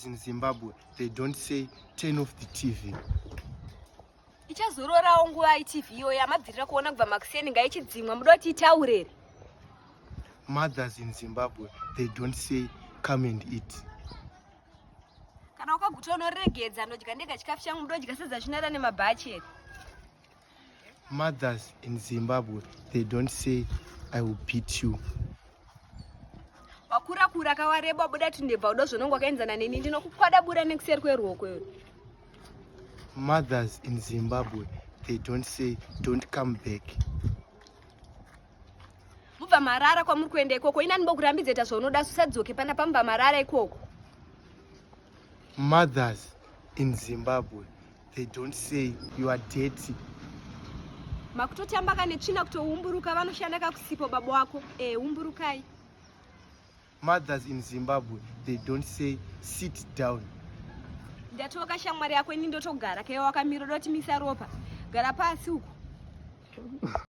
Mothers in Zimbabwe, they don't say, "Turn off the TV." Ichazororawo nguva iTV iyoyo yamabvirira kuona kubva makuseni ngaichidzimwa muda kuti itaurere. Mothers in Zimbabwe, they don't say, "Come and eat." Kana wakaguta unoregedza ndodya ndega chikafu changu mudodya sadza chinada nemabhacheri. Mothers in Zimbabwe, they don't say, "I will beat you." Wakura kura kawareba wabuda tundebva uda zvononge wakaenzana neni ndinokukwadabura nekuseri kweruoko iwe. Mothers in Zimbabwe, they don't say, "Don't come back." Mubva marara kwamuri kuenda ikoko ina ndimbokurambidza ita zvaunoda usadzoke pana pamubva marara ikoko. Mothers in Zimbabwe, they don't say, "You are dirty." Makutotamba kane tsvina kutoumburuka vanoshanda kakusipo baba wako e umburukai. Mothers in Zimbabwe, they don't say, "Sit down." Ndatoka shamwari yako ini ndotogara kaiwa wakamira uda kuti misa ropa gara pasi uko.